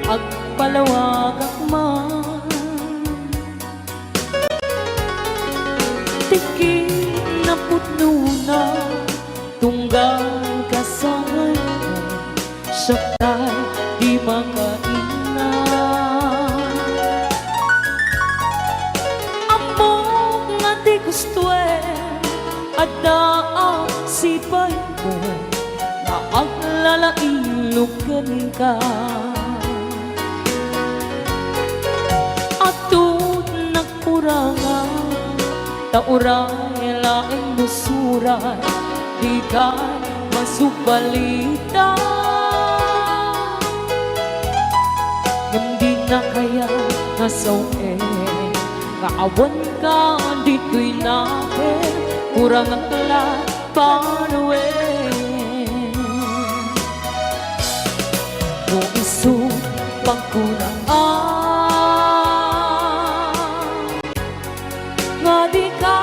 agpalawagak man. Ti kinapudnona, tunggal kasangayko, siak tay di makainna. Ammok nga ti gustoem, adda a sipaymo, nga aglalailog kenka. Adu ti nagkurangan, ta uray laeng nusurat, dika masubalitan. Ngem dina kayat nga sawen nga awanka ditoy nakem, kurangak la panawen. No isu pagkunaan nga dika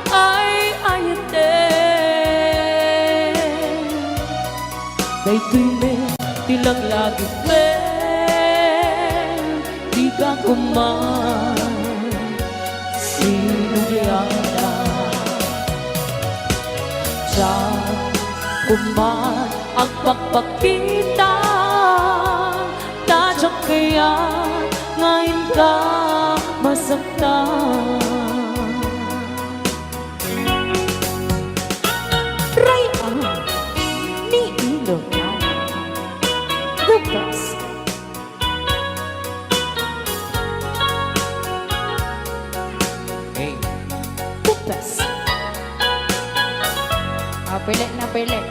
ay-ayaten, daytoy met ti laglagipem, dika koma sinubliadan. Diak koma agpakpakita, ta diak kayat nga inka masaktan. Ray-an ni Ilocano. The best. Hey. Putas. Ah, pili na, pili.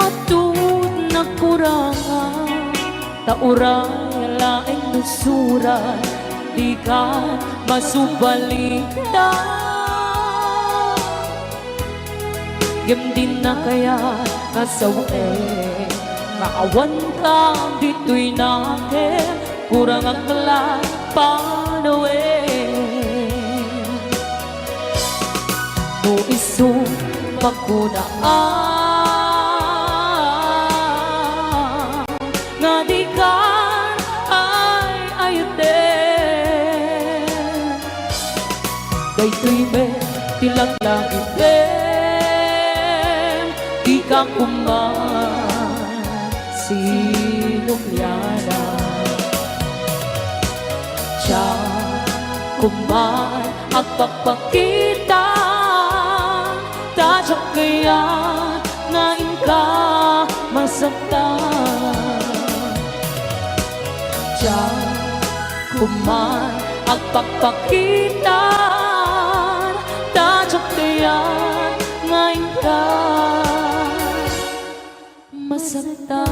Adu ti nagkurangan, ta uray laeng nusurat, dika masubalitan. Ngem dina kayat nga sawen nga awanka ditoy nakem, kurangak la panawen. No isu pagkunaan nga dika ay-ayaten, daytoy met ti laglagipem, dika koma sinubliadan. Diak koma agpakpakita, ta diak kayat nga inka masaktan. Diak koma agpakpakita, ta diak kayat nga inka masaktan.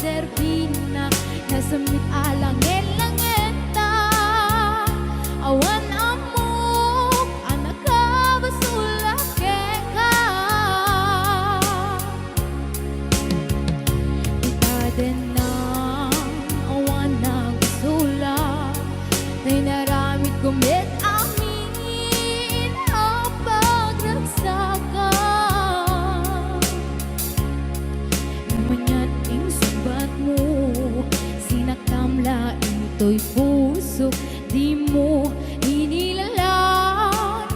serbina, nasemmet a langen-langenta. Awan ammok a nakabasolak kenka. Ita denna, awan nagbasolak, ta inaramidko met amin a pagragsakak. Maniat insungbatmo, sinaktam la intoy pusok, dimo inilala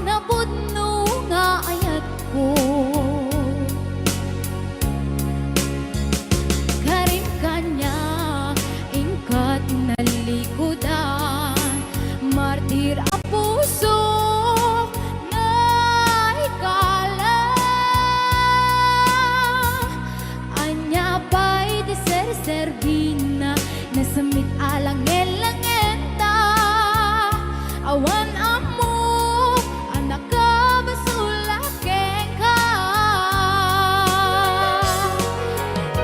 napudno nga ayatko. Karim kaniak, inka ti nalikudan, martir a pusok, naikala. Ania pay ti serserbina, nasemmet a langen-langenta. Awan ammok a nakabasolak kenka.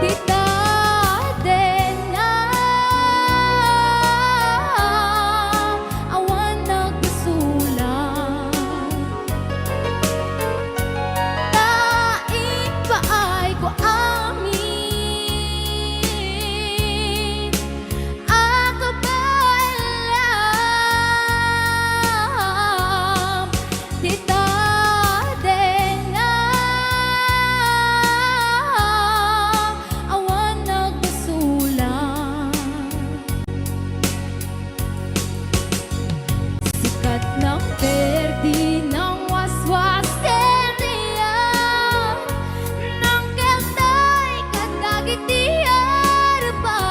Ti tadenna, awan nagbasolak. Ta impaayko amin a kabaelam ti tadenna, awan nagbasolak. Sikat nang perdi nang waswas ken riak, nang keltay kadagiti arpaan.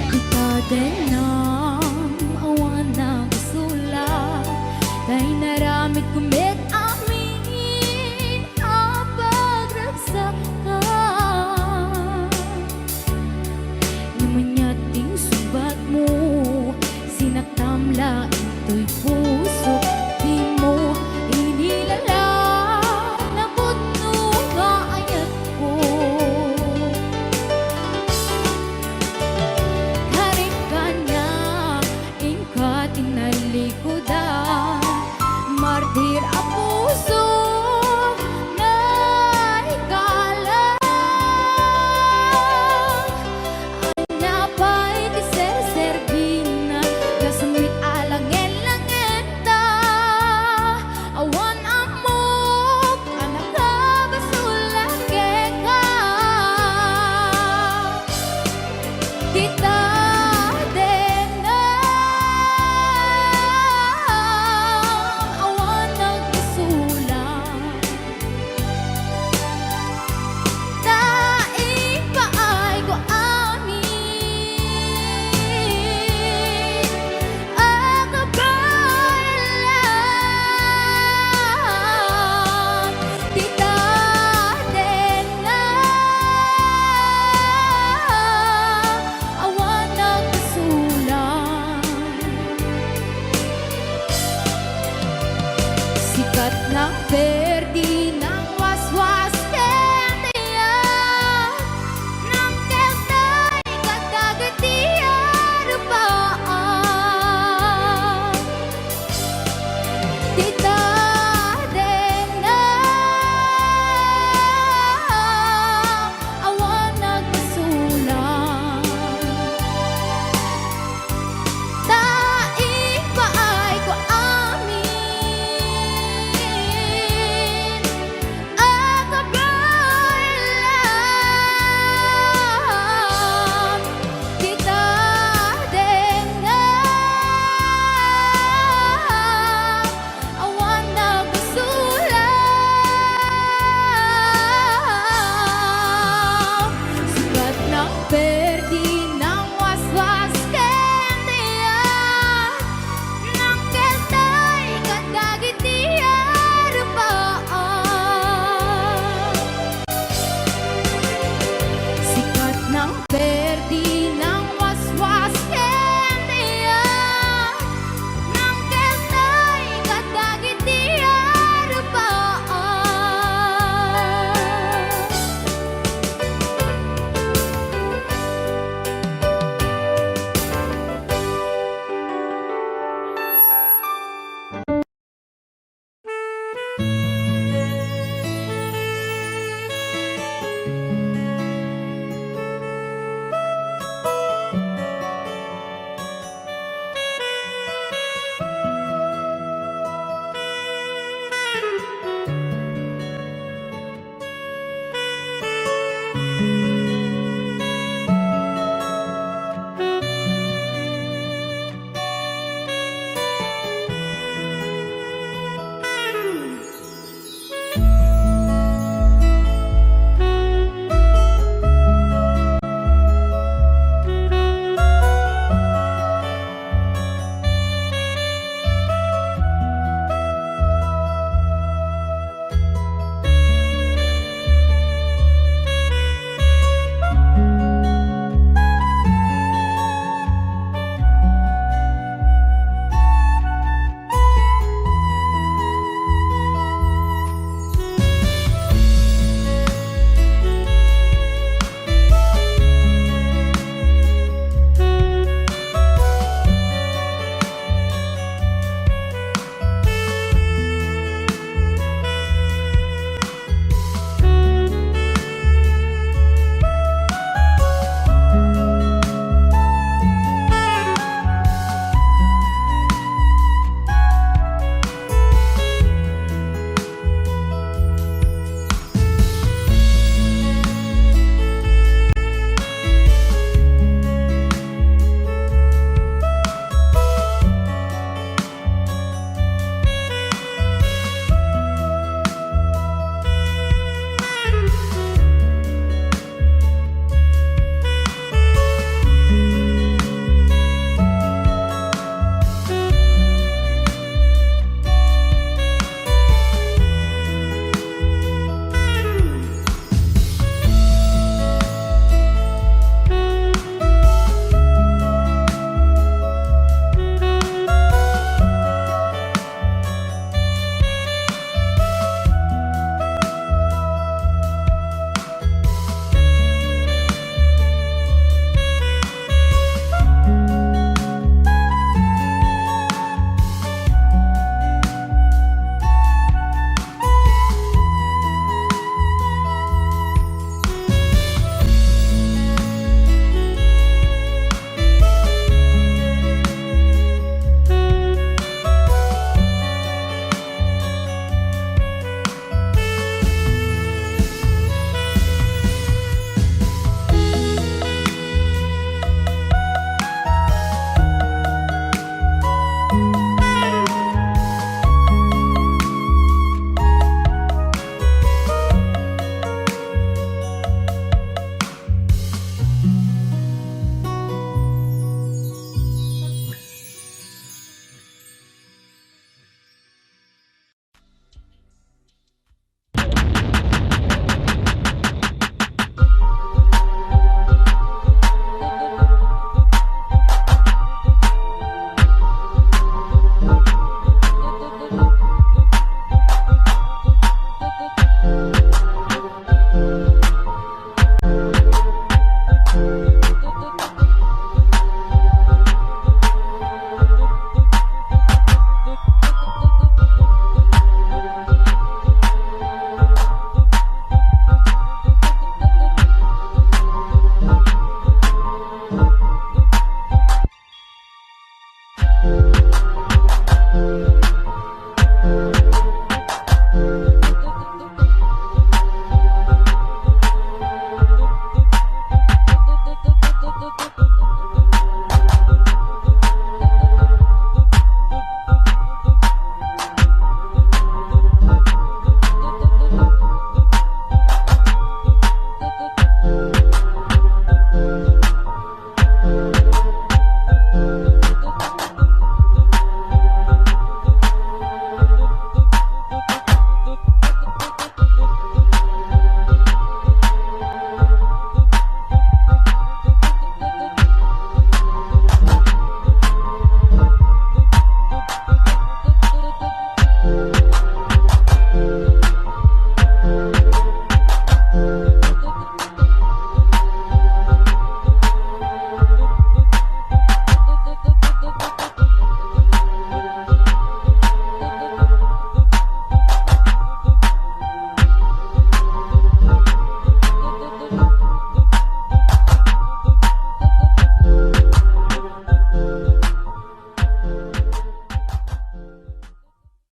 Ita denna, awan nagbasolak, ta inaramidko met amin a pagragsakak. Maniat insungbatmo, sinaktam la intoy pusok, dimo inilala napudno nga ayatko. Karim kaniak,